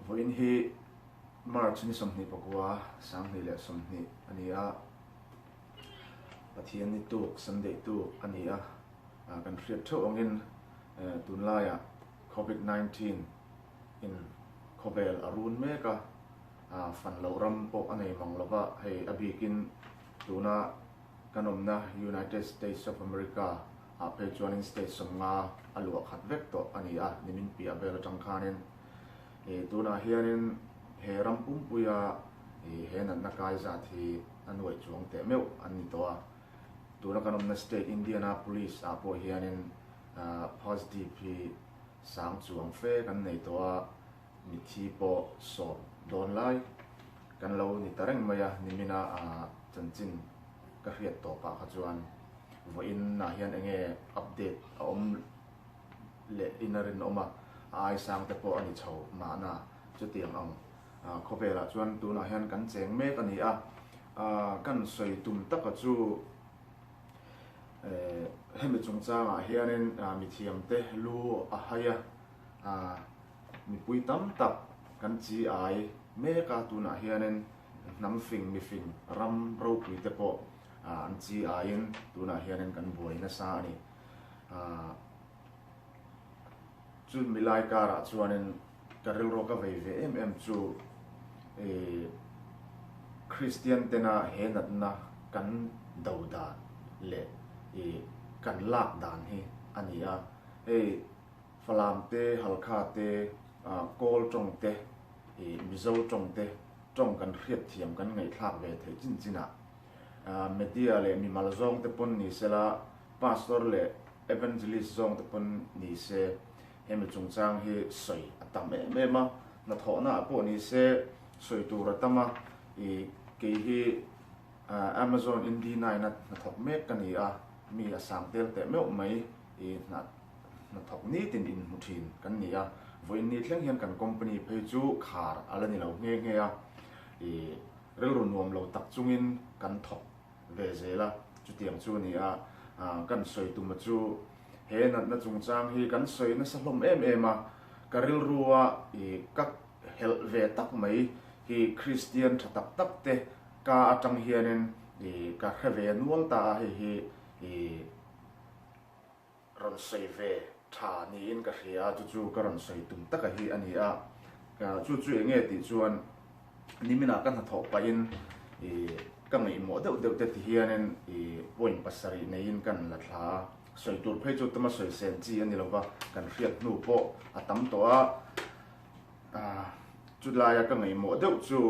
Vawiin hi March ni 29, 2020 a ni a, Pathian ni tuk, Sunday tuk a ni a, kan hriat theuh angin tunlaiah Covid 19 in khawvel a run mek a, fan loh ram pawh a nei mang lova, hei a bikin tuna kan awmna United States of America ah phei chuanin state 50 a luah khat vek tawh a ni a, nimin piah vel atang khanin tunah hianin he ram pumpuia he natna kai zat hi a nuaih chuang teh meuh an ni tawh a, tuna kan awmna state Indianapolis ah pawh hianin positive hi sang chuang fe kan nei tawh a, mithi pawh sawm dawn lai kan lo ni ta reng mai a, nimina chanchin ka hriat tawpah kha chuan vawiin ah hian enge update a awm leh in a rinawm a, a ai sang te pawh a ni chho mahna chutiang ang khawvelah chuan tunah hian kan cheng mek a ni a, kan sawi tum taka chu. Hemi chungchangah hianin mithiamte lu a hai a, mipui tam tak kan chi ai mek a, tunah hianin hnam fing mifing ram ropui te pawh an chi aiin tunah hianin kan buai nasa a ni. Chu milai karah chuanin ka rilru ka vei ve em em chu Kristian tena he natna kan do dan leh kan lak dan hi a ni a. Hei Falam te, Halkha te, Kawl tawng te, Mizo tawng te tawng kan hriat thiam kan ngaihthlak ve theih chin chinah media leh mimal zawng te pawn ni sela Pastor leh Evangelist zawng te pawn ni se hemi chungchang hi sawi a tam em em a, hnathawhna ah pawh ni se sawi tur a tam a, i kei hi Amazon Indy nine a hnathawk mek ka ni a, mi a sang tel teh meuh mai i hna hnathawk nitin inhmu thin kan ni a, vawiin ni thleng hian kan company phei chu khar a la ni lo nghe nghe a, i rilru nuam lo tak chungin kan thawk ve zel a, chutiang chu a ni a, kan sawi tuma chu he natna chungchang hi kan sawi nasa hlawm em em a, ka rilrua i ka helh ve tak mai hi Kristian tha tak tak te ka atang hianin i ka hre ve nual ta a, hei hi i. Rawn sawi ve tha niin ka hria a, chu chu ka rawn sawi tum taka hi a ni a. Chu chu eng nge tih chuan niminah ka hnathawh pahin i ka ngaihmawh deuh deuh te ti hianin i point pasarih neiin kan la thla a. Sawi tur phei chu tuma sawi sen chi a ni lova, kan hriat hnu pawh a tam tawh a. Chulaia ka ngaihmawh deuh chu.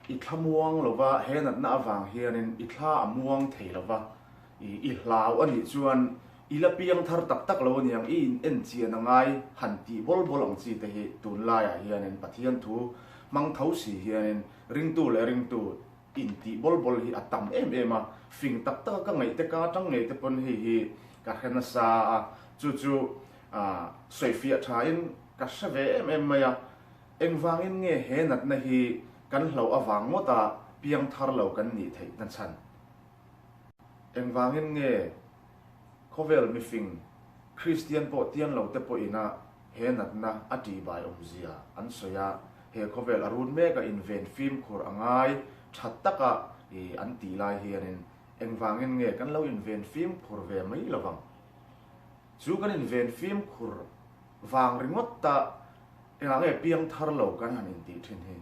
I thla muang lo va, he natna avang hianin i thla a muang thei lo va, i hlau a nih chuan i la piang thar tak tak lo aniang, i in en chian a ngai han tih bawl bawl ang chi te hi tunlaiah hianin Pathian thu hmang tho si hianin ringtu leh ringtu in tih bawl bawl hi a tam em em a, fing tak taka ka ngaih te ka atang ngei te pawn hei hi ka hre nasa a, chu chu sawifiah thain ka hre ve em em mai a. Engvangin nge he natna hi kan hlauh avang ngawta piang thar lo kan nih theih na chhan? Engvangin nge khawvel mifing Kristian pawh tian lo te pawhina he natna a tihbai awmzia an sawi a, he khawvel a run mek a inven fimkhur a ngai tha taka an tih lai hianin engvangin nge kan lo inven fimkhur ve mai lovang? Chu kan inven fimkhur vang ringawt ta Engah nge piang thar lo kan han intih thin hi?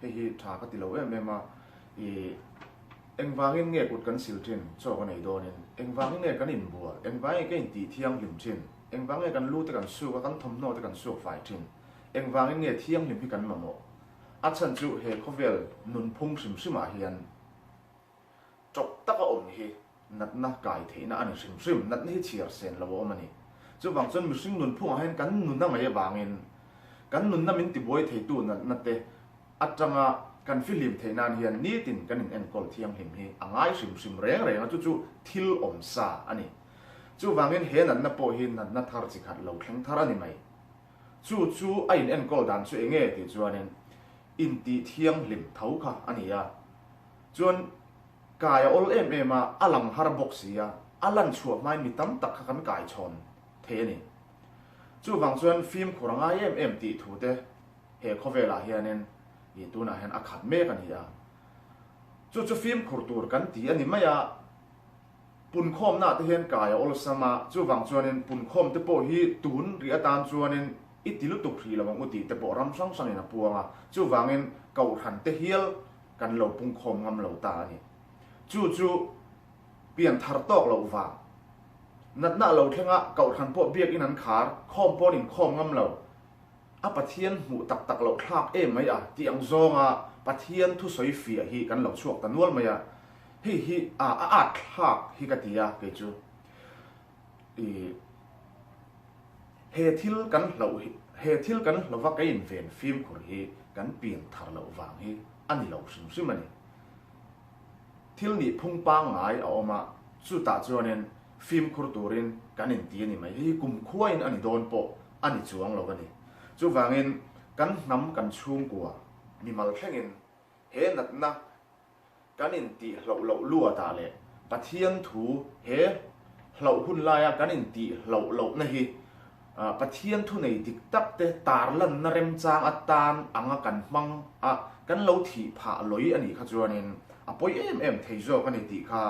Hei hi tha ka ti lo em em a, i engvangin nge kut kan sil thin chaw ka nei dawnin? Engvangin nge kan inbual? Engvangin nge ka intih thianghlim thin? Engvang nge kan lu te kan suk a, kan thawmhnaw te kan suk fai thin? Engvangin nge thianghlim hi kan mamawh? A chhan chu he khawvel nunphung hrim hrimah hian Tawp taka awm hi natna kai theihna a ni hrim hrim, natna hi chhiar sen lo a awm a ni. Chuvang chuan mihring nunphungah hian kan nuna mai avangin kan nunna min tibuai theitu natna te atanga kan fihlim theih nan hian nitin kan inenkawl thianghlim hi a ngai hrim hrim reng reng a, chu chu thil awm sa a ni. Chuvangin he natna pawh hi natna thar chi khat lo thleng thar a ni mai. Chu chu a inenkawl dan chu enge tih chuanin intih thianghlim tho kha a ni a. Chuan kai a awl em em a, a lang har bawk si a, a lan chhuah hmain mi tam tak kha kan kai chhawn thei a ni. Chuvang chuan fimkhur a ngai em em tih thu te he khawvelah hianin ih tunah hian a khat mek a ni a. Chu chu fimkhur tur kan ti a ni mai a, punkhawmnaah te hian kai a awlsam a, chuvang chuanin punkhawm te pawh hi tun rih atan chuanin i ti lutuk hrih lo ang u tih te pawh ram hrang hrangin a puang a, chuvangin kohhran te hial kan lo pungkhawm ngam lo ta a ni. Chu chu pian thar tawk loh vang. Natna a lo thleng a, kohhran pawh biakin an khar, khawm pawn inkhawm ngam lo. A Pathian hmuh tak tak loh thlak em mai a tih ang zawnga Pathian thusawi fiah hi kan lo chhuak ta nual mai a, hei hi a a at thlak hi ka ti a kei chu. I he thil kan hloh hi he thil kan hlova ka inven fimkhur hi kan pian thar loh vang hi a ni lo hrim hrim a ni. Thil nih phung pangngai a awm a, chutah chuanin fimkhur turin kan inti a ni mai. Hei hi kumkhuain a ni dawn pawh a ni chuang lo a ni. Chuvangin kan hnam kan chhungkua mimal thlengin he natna kan intih hloh loh luatah leh Pathian thu he hloh hun laia kan intih hloh lohna hi Pathian thu nei dik tak te tarlanna remchang atan anga kan hmang a, kan lo thih phah lawih a nih kha chuanin a pawi em em thei zawk a ni tih kha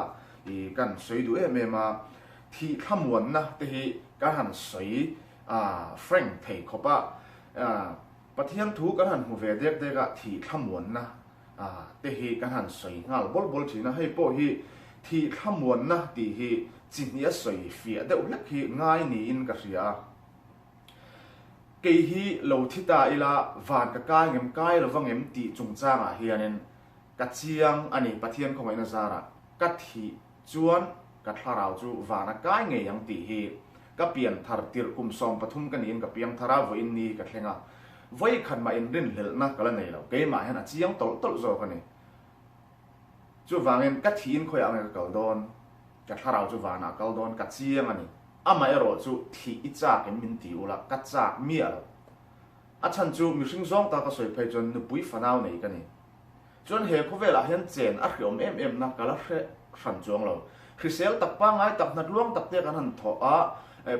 kan sawi duh em em a. Thih thlamuanna te hi kan han sawi frank thei khawp a, Pathian thu kan han hmu ve dek dek a, thih thlamuanna te hi kan han sawi nghal bawl bawl thin a, hei pawh hi thih thlamuanna tih hi chi hnih a sawi fiah deuh hlek hi ngai niin ka hria a. Kei hi lo thi ta ila van ka kai ngem kai lo va ngem tih chungchangah hianin ka chiang a ni, Pathian khawngaihna zarah ka thih Chuan ka thlarau chu van a kai ngei ang tih hi ka pian thar tirh kum 13 ka niin ka piang thar a, vawiin ni hi ka thleng a. Vawi khat mah inrinhlelhna ka la nei lo, keimah hian a chiang tawlh tawlh zawk a ni. Chuvangin ka thiin khawiah nge ka kal dawn, ka thlarau chu vanah a kal dawn, ka chiang a ni. Amaherawh chu thih i chak em min ti ula, ka chak miah lo. A chhan chu mihring zawng ta ka sawi phei chuan nupui fanau nei ka ni. Chuan he khawvelah hian chen a hreawm em em na ka la hre hran chuang lo. Hrisel tak pangngai tak hnatluang tak te kan han thawh a,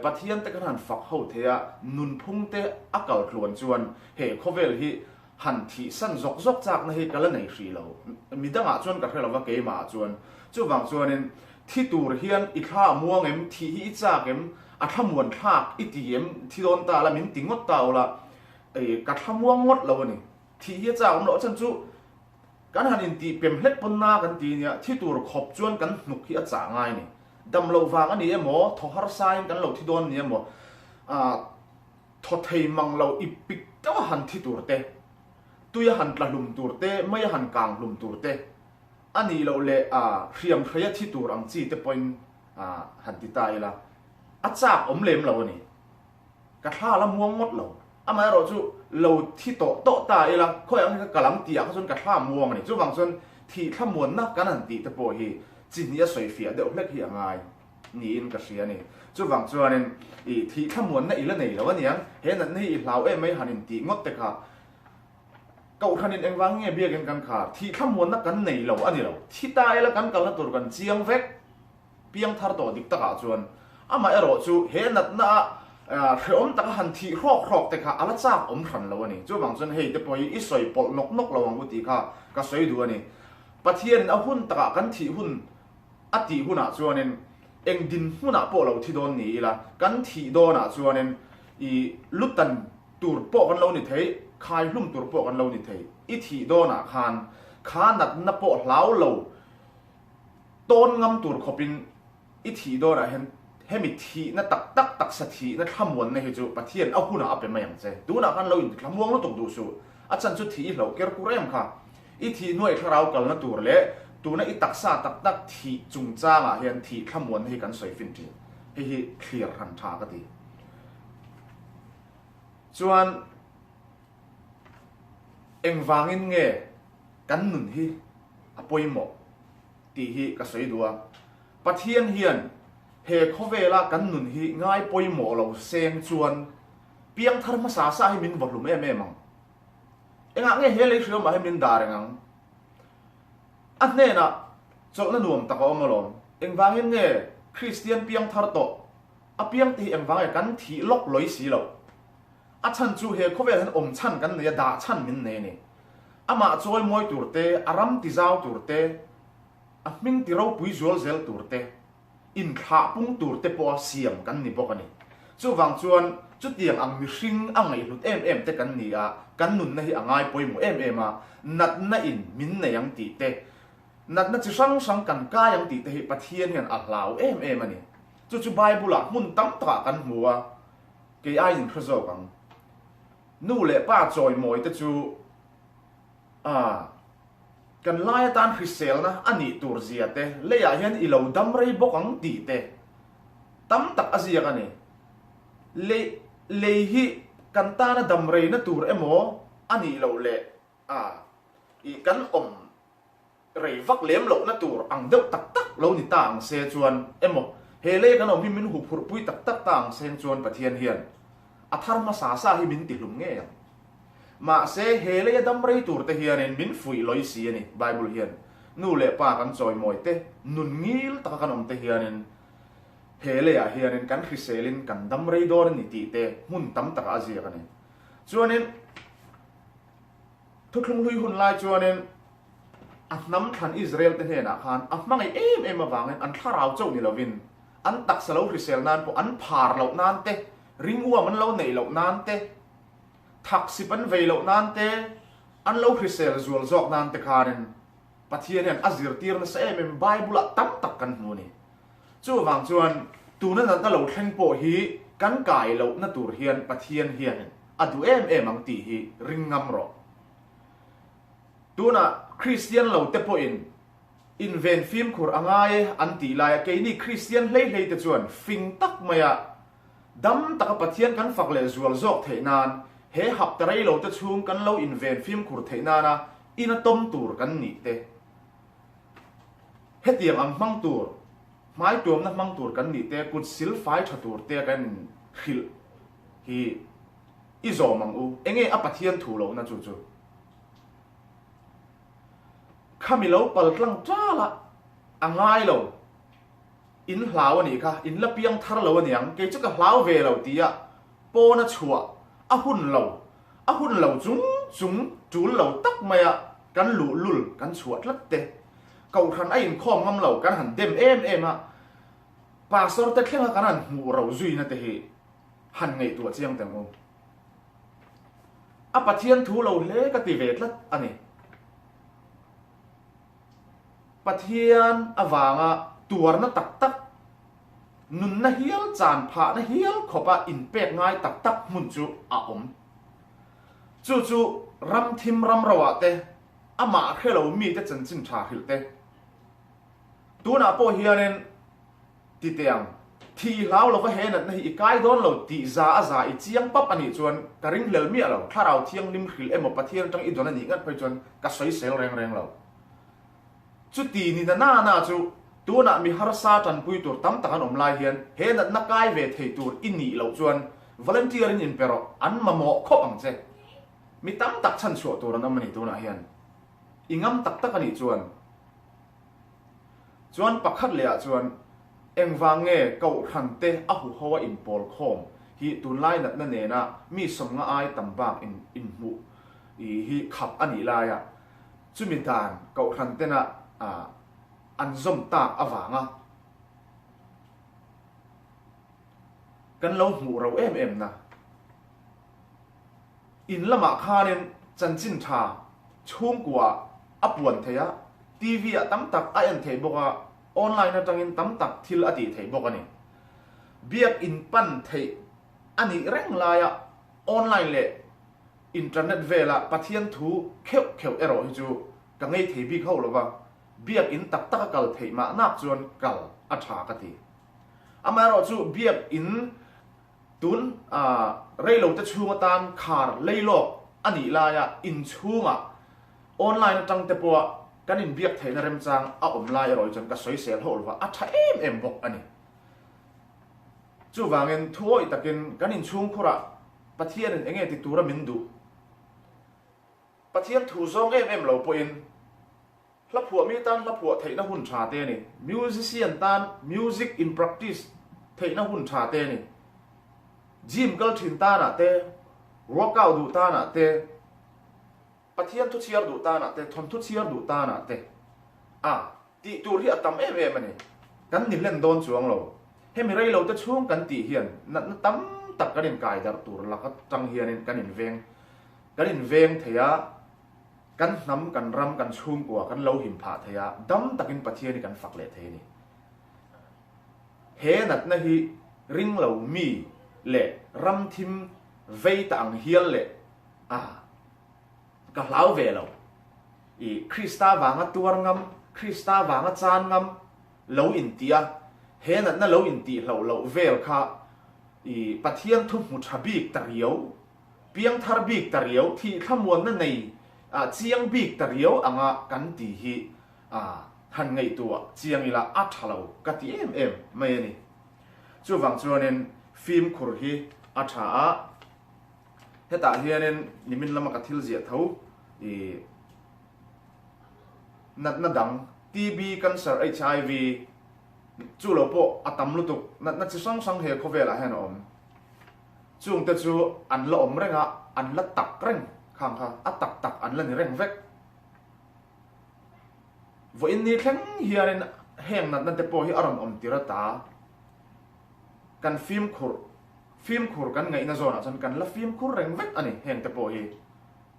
Pathian te kan han fak ho thei a, nunphung te a kal tluan chuan he khawvel hi han thihsan zawk zawk chakna hi ka la nei hrih lo. Midangah chuan ka hre lo va keimahah chuan. Chuvang chuanin thi tur hian i thla a muang em, thih hi i chak em, a thlamuan thlak i ti em, thi dawn ta la min ti ngawt ta ula, ka thlamuang ngawt lo a ni. Thih hi a chak awm loh a chhan chu kan han intih pem hlek pawn na kan ti nia, thi tur khawp chuan kan hnuk hi a chah ngai a ni. Dam loh vang a ni emaw, thaw harsa in kan lo thi dawn ni emaw, ah thaw thei mang lo ip pik deuh a han thi tur te, tui a han tla hlum tur te, mei a han kang hlum tur te, a nih loh leh ah hriam hrei a thi tur ang chi te pawhin ah han ti ta ila, a chak awm lem lo a ni. Ka thla la muang ngawt lo. Amaherawh chu lo thi tawh tawh ta ila, khawi ang hi ka kal ang tih ah kha chuan ka thla muang a ni. Chuvang chuan thih thlamuanna kan han tih te pawh hi chi hnih a sawi fiah deuh hlek hi a ngai niin ka hria a ni. Chuvang chuanin i thih thlamuanna i la nei lo aniang, he natna hi i hlau em mai han intih ngawt te kha Kohhranin engvang nge biakin kan khar? Thih thlamuanna kan nei lo a ni lo. Thi ta ila kan kalna tur kan chiang vek. Piangthar tawh dik takah chuan amah erawh chu he natna a hrehawm taka han thih hrawk hrawk te kha a la chak awm hran lo a ni. Chuvang chuan hei te pawh hi i sawi pawlh nawk nawk lo ang u tih kha ka sawi duh a ni. Pathianin a hun takah kan thih hun a tih hunah chuanin eng dinhmunah pawh lo thi dawn ni ila kan thih dawnah chuanin i lutan tur pawh kan lo ni thei, khai hlum tur pawh kan lo ni thei. I thih dawnah khan kha natna pawh hlau lo Tawn ngam tur khawpin i thih dawnah hian hemi thihna tak tak taksa thihna thlamuanna hi chu Pathian a hunah a pe mai ang che. Tunah khan lo inti thlamuang lutuk duh suh. A chhan chu thih i hlauh ker kur em kha. I thih hnuai thlarau kalna tur leh tuna i taksa tak tak thih chungchangah hian thih thlamuanna hi kan sawi fin thin. Hei hi thlir hran tha ka ti. Chuan engvangin nge kan nun hi a pawimawh tih hi ka sawi duh a. Pathian hian he khawvela kan nun hi ngai pawimawh lo seng chuan piangthar hmasa sa hi min vawhlum em em ang. Engah nge he lei hriamah hian min dah reng ang? A hnenah chawlhna nuam tak a awm alawm. Engvangin nge Kristian piangthar tawh apiang te hi engvang nge kan thih lawk lawi si loh? A chhan chu he khawvel hian awm chhan kan nei a, dah chhan min nei a ni. Amah chawimawi tur te, a ram tizau tur te, a hming ti ropui zual zel tur te, inthlah pung tur te pawha siam kan ni bawk a ni. Chuvang chuan chutiang ang mihring a ngaihhlut em em te kan ni a, kan nunna hi a ngai pawimawh em em a, natna in min nei ang tih te, natna chi hrang hrang kan kai ang tih te hi Pathian hian a hlau em em a ni. Chu chu Bible ah hmun tam takah kan hmu a, kei aiin hre zawk ang. Nu leh pa chawimawi te chu a kan lai atan hriselna a nih tur zia te, leiah hian i lo dam rei bawk ang tih te tam tak a ziak a ni. Lei lei hi kan tana dam reina tur emaw a nih loh leh a i kan awm Rei vak lem lohna tur ang deuh tak tak lo ni ta ang se chuan emaw, he lei kan awm hi min huphurhpui tak tak ta ang seng chuan Pathian hian a thar hmasa sa hi min tihlum ngei ang. Mahse, he leia dam rei tur te hianin min fuih lawi si a ni, Bible hian. Nu leh pa kan chawimawi te, nun ngil taka kan awm te hianin he leiah hianin kan hriselin kan dam rei dawn a ni tih te hmun tam takah a ziak a ni. Chuanin Thuthlung hlui hun lai chuanin a hnam thlan Israel te hnenah khan a hmangaih em em avangin an thlarau chauh ni lovin an taksa lo hrisel nan pawh an phar loh nan te, ringuam an lo neih loh nan te, thaksip an vei loh nan te, an lo hrisel zual zawk nan te khanin Pathian hian a zirtir nasa em em Bible ah tam tak kan hmu a ni. Chuvang chuan tuna natna lo thleng pawh hi kan kai lohna tur hian Pathian hianin a duh em em ang tih hi ring ngam rawh. Tunah Kristian lo te pawhin inven fimkhur a ngai e an tih laia keini Kristian hlei hlei te chuan fing tak maia dam taka Pathian kan fak leh zual zawk theih nan he hapta rei lo te chhung kan lo inven fimkhur theih nana ina tawm tur kan nih te hetiang ang hmang tur hmai tuamna hmang tur kan nih te kut sil fai tha tur te kan inhrilh hi i zawm ang u. Enge a Pathian thu lohna chu chu? Khami lo pal tlang tal a, a ngai lo. In hlau a nih kha, in la piang thar lo a niang, kei chu ka hlau ve lo tia pawn a chhuah a hun lo, a hun lo chung chung tul lo tak maia kan luh lul kan chhuah tlat te. Kohhran a inkhawm ngam lo kan han dem em em a, Pastor te thlenga kan han hmuh ro zuina te hi han ngaihtuah chiang teng u. A Pathian thu lo hle ka ti ve tlat a ni. Pathian avanga tuarna tak tak, nunna hial chan phahna hial khawpa inpek ngai tak tak hmun chu a awm. Chu chu ram thim ram roah te, amah hre lo mite chanchin tha hrilh te. Tunah pawh hianin Ti teh ang, thi i hlau lova he natna hi i kai dawn lo tih za a za i chiang pap a nih chuan ka ringhlel miah lo, thlarau thianghlim hrilh emaw Pathian atang i dawn a nih ngat phei chuan ka sawisel reng reng lo. Chuti ni na na na chu tunah mi harsa tanpui tur tam tak an awm lai hian he natna kai ve thei tur i nih loh chuan volunteer in inpe rawh, an mamawh khawp ang che. Mi tam tak chhanchhuah tur an awm a ni tunah hian. I ngam tak tak a nih chuan. Chuan pakhat leh ah chuan engvang nge Kohhran te a huho a inpawl khawm hi tunlai natna nena mi sawmnga ai tam bak in inhmuh hi khap a nih laia chumi dan Kohhran tena an zawm tak avanga kan lo hmuh ro em em na. In lamah khanin chanchin tha chhungkua a puan thei a, TV ah tam tak a en theih bawk a, online atangin tam tak thil a tih theih bawk a ni. Biak in pan theih a nih reng laia online leh internet vela Pathian thu kheuh kheuh erawh hi chu ka ngei thei bik hauh lova, biak in tak taka kal theih mahnak chuan kal a tha ka ti. Amaherawhchu biak in Tun a reilote chhung atan khar leilawk a nih laia inchhungah online atang te pawha kan inbiak theihna remchang a awm lai erawh hi chuan ka sawisel hauh lova a tha em em bawk a ni. Chuvangin thuawih takin kan inchhungkhurah Pathianin enge ti tura min duh? Pathian thu zawng em em lo pawhin Hla phuah mi tan hla phuah theihna hun tha te a ni. Musician tan music in practice theihna hun tha te a ni. Gym kal thin tanah te. Workout duh tanah te, Pathian thu chhiar duh tanah te, thawnthu chhiar duh tanah te a tih tur hi a tam em em a ni. Kan ni hlen dawn chuang lo. Hemi rei lo te chhung kan tih hian natna tam tak kan inkai darh tur lak atang hianin kan inveng kan inveng thei a, kan hnam, kan ram, kan chhungkua kan lo him phah thei a, dam takin Pathian hi kan fak leh thei a ni. He natna hi ring lo mi leh ram thim vei ta ang hial leh a ka hlau ve lo. I Krista vanga tuar ngam, Krista vanga chan ngam lo intih a, he natna lo intih hloh loh vel kha i Pathian thu hmu tha bik ta riau, piangthar bik ta riau, thih thlamuanna nei chiang bik ta riau anga kan ti hi a han ngaihtuah chiang ila a tha lo ka ti em em mai a ni. Chuvang chuanin fimkhur hi a tha a, hetah hianin nimin lama ka thil ziah tho i natna dang TB, Cancer, HIV chu lo pawh a tam lutuk, natna chi hrang hrang he khawvelah hian a awm. Chungte chu an la awm reng a, an la tak reng khang kha, a tak tak an la ni reng vek. Vawiin ni thleng hianin heng natna te pawh hi a rawn awm tir ata kan fimkhur fimkhur kan ngaihna zawnah chuan kan la fimkhur reng vek a ni heng te pawh hi.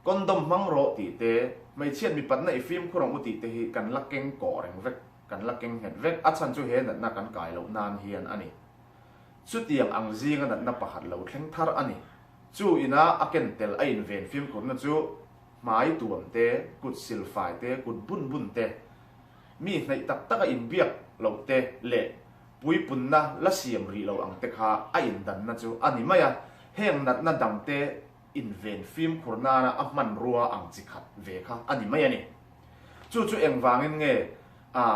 Condom hmang rawh tih te, hmeichhiat mipatna i fimkhur ang u tih te hi kan la keng kawh reng vek, kan la keng nghet vek. A chhan chu he natna kan kai loh nan hian a ni. Chutiang ang zinga natna pakhat lo thleng thar a ni. Chu ina a ken tel a inven fimkhurna chu Hmai tuam te, kut silfai te, kut bun bun te, mi hnaih tak taka inbiak loh te leh puipunna la siam rih lo ang te kha a indanna chu a ni mai a, heng natna dang te inven fimkhur nana a hmanrua ang chi khat ve kha a ni mai a ni. Chu chu engvangin nge a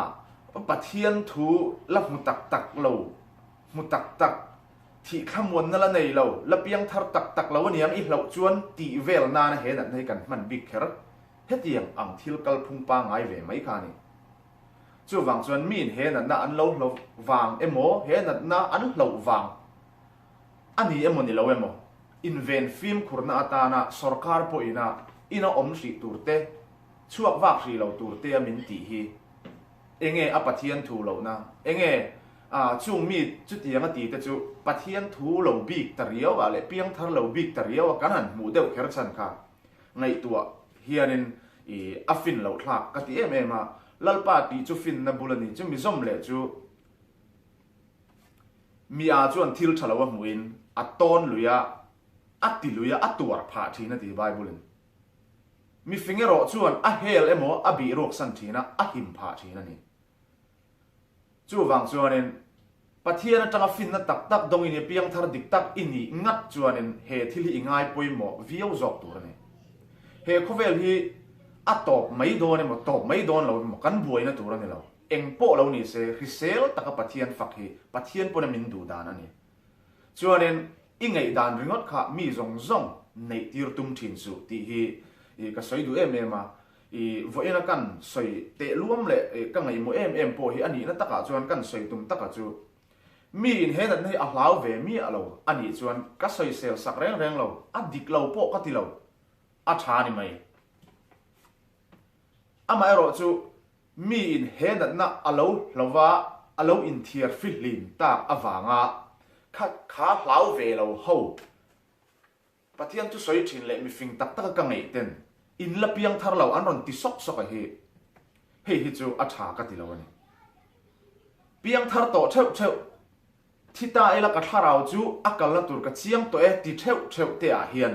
Pathian thu la hmu tak tak lo, hmu tak tak Thih thlamuanna la nei lo, la piang thar tak tak lo aniang i hlauh chuan tih vel nana he natna hi kan hman bik kher. Hetiang ang thil kalphung pangngai ve mai kha a ni. Chuvang chuan miin he natna an lo hlo vang emaw, he natna an hloh vang a ni emaw ni lo emaw, inven fimkhurna atana sorkar pawhina ina awm hrih tur te, chhuak vak hrih lo tur te a min tih hi Enge a Pathian thu lohna? Enge a chung mi chutiang a ti te chu Pathian thu lo bik ta riau ah leh piangthar lo bik ta riau a kan han hmuh deuh kher chhan kha ngaihtuah hianin i a fin loh thlak ka ti em em a, Lalpa tih chu finna bul a ni chu mi zawm leh chu mi a chuan thil tha lo a hmuhin a tawn lui a, a ti lui a, a tuar phah thin a ti Bible in. Mifing erawh chuan a hel emaw a bih ruak san thin a, a him phah thin a ni. Chuvang chuanin, Pathian atanga finna tak tak dawngin i piangthar dik tak i nih ngat chuanin he thil hi i ngai pawimawh viau zawk tur a ni. He khawvel hi a tawp mai dawn emaw tawp mai dawn lo emaw kan buaina tur a ni lo. Eng pawh lo ni se, hrisel taka Pathian fak hi Pathian pawna min duh dan a ni. Chuanin i ngaihdan ringawt kha mi zawng zawng neih tir tum thin suh tih hi ka sawi duh em em a, i vawiina kan sawi teh luam leh ka ngaihmawh em em pawh hi a nihna takah chuan kan sawi tum taka chu mi in he natna hi a hlau ve miah lo a nih chuan ka sawisel sak reng reng lo, a dik lo pawh ka ti lo, a tha a ni mai. Amaherawhchu Miin he natna a lo hlauva a lo inthiar fihlim tak avanga kha kha hlau ve lo ho Pathian chu sawi thin leh mifing tak taka ka ngeih ten in la piang thar lo an rawn ti sawk sawk a hi hei hi chu a tha ka ti lo a ni. Piang thar tawh theuh theuh thi ta ila ka thlarau chu a kalna tur ka chiang tawh e ti theuh theuh te ah hian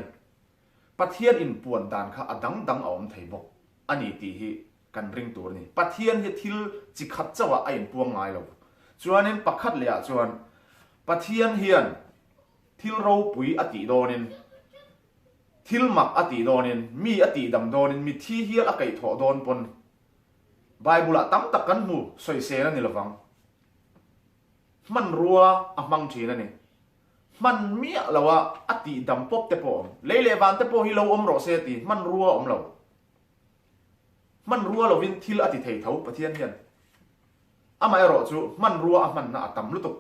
Pathian inpuan dan kha a dang dang a awm thei bawk a ni tih hi kan ring tur a ni. Pathian hi thil chi khat chauh ah a inpuang ngai lo. Chuanin pakhat leh ah chuan Pathian hian thil ropui a tih dawnin, thil mak a tih dawnin, mi a tih dam dawnin, mi thi hial a kaihthawh dawn pawn Bible ah tam tak kan hmu sawisel a ni lovang. Hmanrua a hmang thin a ni. Hman miah lo a a tih dam pawp te pawh a awm. Lei leh van te pawh hi lo awm rawh se a ti, hmanrua a awm lo. Hmanrua lovin thil a ti thei tho Pathian hian. Amaherawh chu hmanrua a hmanna a tam lutuk.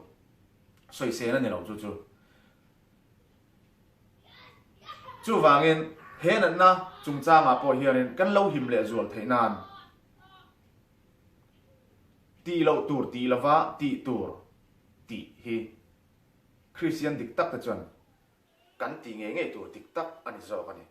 Sawisel a ni lo chu chu. Chuvangin he natna chungchangah pawh hianin kan lo him leh zual theih nan tih loh tur tih lova tih tur tih hi Kristian dik tak te chuan kan tih ngei ngei tur dik tak a ni zawk a ni.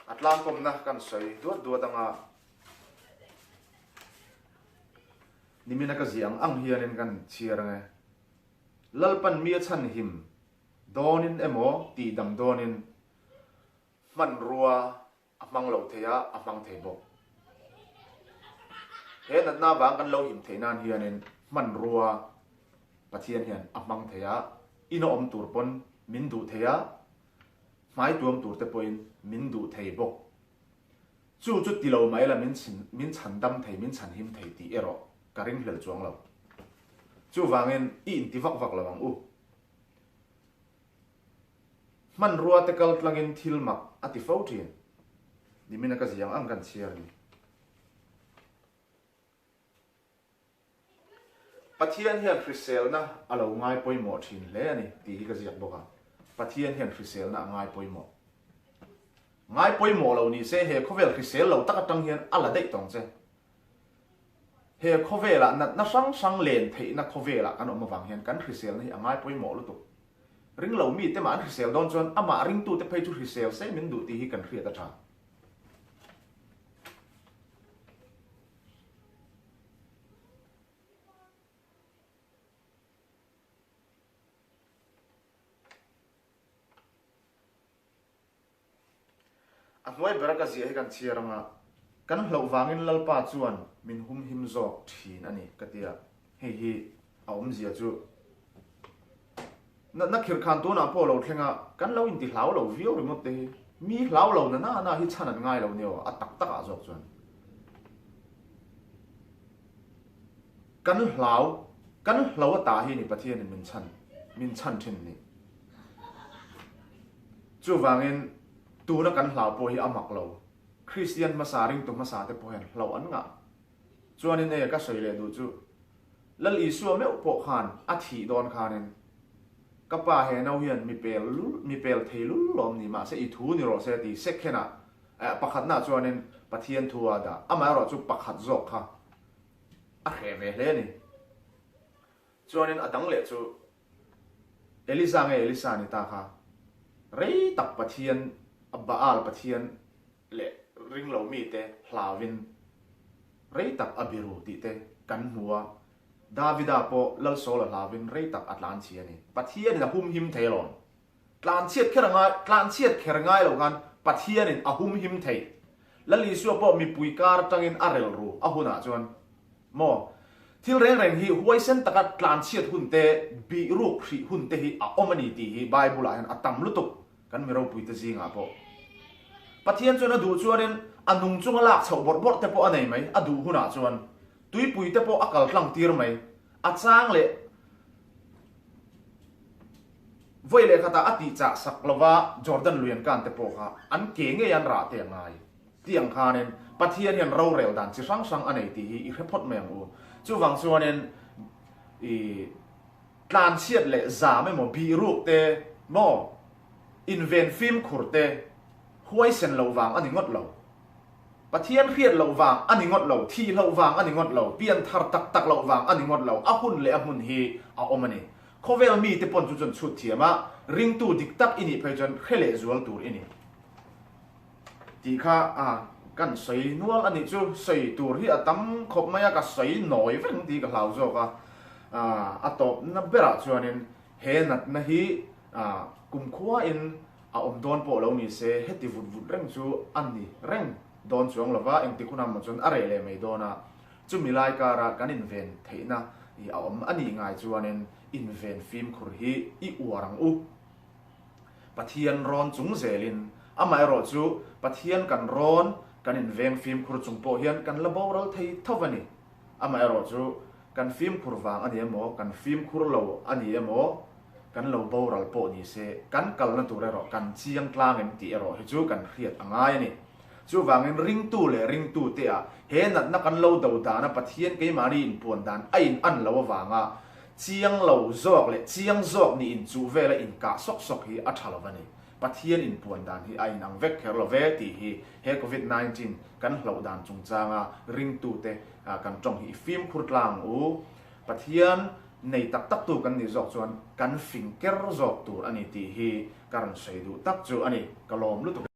A tlangkawmna kan sawi duat duat anga nimina ka ziah ang ang hianin kan chhiar ange. Lalpan mi a chhanhim dawnin emaw tihdam dawnin hmanrua A hmang lo thei a, a hmang thei bawk. He natna avang kan lo him theih nan hianin hmanrua Pathian hian a hmang thei a, ina awm tur pawn min duh thei a, hmai tuam tur te pawhin min duh thei bawk. Chu chu ti lo mah ila min min chhan dam thei, min chhan him thei tih erawh ka ringhlel chuang lo. Chuvangin i inti vak vak lo ang u. Hmanrua te kal tlangin thil mak a ti fo thin. Nimina ka ziang ang kan chhiar ni. Pathian hian hriselna a lo ngai pawimawh thin hle a ni tih hi ka ziak bawk a. Pathian hian hriselna a ngai pawimawh. Ngai pawimawh lo ni se he khawvel hrisel lo tak atang hian a la daih tawng che. He khawvelah natna hrang hrang len theihna khawvelah kan awm avang hian kan hriselna hi a ngai pawimawh lutuk. Ringlo mite mah an hrisel dawn chuan amah ringtute phei chu hrisel se min duh tih hi kan hriat a tha. A hnuai bera ka ziah hi kan chhiar anga kan hlauh vangin Lalpa chuan min humhim zawk thin a ni ka ti a, hei hi a awmzia chu natna khirkhan tunah pawh lo thleng a, kan lo inti hlau lo viau ringawt te hi mi hlau lo na na na hi chhan an ngai lo nia aw, a tak tak ah zawk chuan kan hlau kan hlo a tah hi ni Pathianin min chhan min chhan thin ni. Chuvangin, tuna kan hlau pawh hi a mak lo. Kristian hmasa, ringtu hmasa te pawh hian hlauh an ngah. Chuanin e, ka sawi leh duh chu, Lal Isua meuh pawh khan a thih dawn khanin, Ka pa he no hian mi pel lul, mi pel thei lul lawm ni, mahse i thu ni rawh se ti sekhenah, eh, pakhatnaah chuanin Pathian thu a dah. Amaherawhchu pakhat zawk kha a hreh ve hle a ni. Chuanin a dang leh chu Eliza nge Elisa ni ta kha? Rei tak Pathian, Baal Pathian leh ringlo mite hlauvin rei tak a biru tih te kan hmu a, Davida pawh Lal Saula hlauvin rei tak a tlanchhi a ni. Pathianin a humhim thei alawm. Tlanchhiat kher a ngai, tlanchhiat kher ngai lo khan Pathianin a humhim thei. Lal Isua pawh mipui kar atangin a rel ru a hunah chuan maw? Thil reng reng hi huaisen taka tlanchhiat hun te, bih ruk hrih hun te hi a awm a ni tih hi Bible ah hian a tam lutuk kan mi ropuite zingah pawh. Pathian chuan a duh chuanin a nung chunga lak chhoh bawrh bawrh te pawh a nei mai, a duh hunah chuan tuipui te pawh a kal tlang tir mai, a chang leh Vawi leh khatah a tih chah sak lova Jordan lui an kan te pawh kha an ke ngei an rah te a ngai. Tih ang khanin Pathian hian rorel dan chi hrang hrang a nei tih hi i hre phawt mai ang u. Chuvang chuanin i tlanchhiat leh zam emaw bih ruk te maw inven fimkhur te huaisen loh vang a ni ngawt lo. Pathian hriat loh vang a ni ngawt lo, thih loh vang a ni ngawt lo, pian thar tak tak loh vang a ni ngawt lo, a hun leh a hmun hi a awm a ni. Khawvel mite pawn chu chuan chhut thiam a, ringtu dik tak i nih phei chuan hre leh zual tur i ni. Tih kha a kan sawi nual a nih chu, sawi tur hi a tam khawp mai a, ka sawi nawi vek ang tih ka hlau zawk a. A tawpna berah chuanin he natna hi kumkhuain a awm dawn pawh lo ni se, heti vut vut reng chu a ni reng dawn chuang lova, engtik hunah maw chuan a reh leh mai dawn a. Chumi lai kara kan inven theihna hi a awm a nih ngai chuanin inven fimkhur hi i uar ang u. Pathian rawn chung zelin, amaherawh chu Pathian kan rawn kan inveng fimkhur chung pawh hian kan la boral thei tho a ni. Amaherawh chu kan fimkhur vang a ni emaw, kan fimkhur lo a ni emaw, kan lo boral pawh ni se, kan kalna tur erawh kan chiang tlang em tih erawh hi chu kan hriat a ngai a ni. Chuvangin ringtu leh ringtute ah he natna kan lo do dana Pathian keimahni inpuan dan a in an lo avanga chiang lo zawk leh chiang zawk nih inchuh vela inkah sawk sawk hi a tha lo a ni. Pathian inpuan dan hi a inang vek kher lo ve tih hi he Covid 19 kan hlauh dan chungchanga ringtute kan tawng hi i fimkhur tlang ang u. Pathian nei tak tak tu kan nih zawk chuan kan fing ker zawk tur a ni tih hi ka rawn sawi duh tak chu a ni. Ka lawm lutuk e.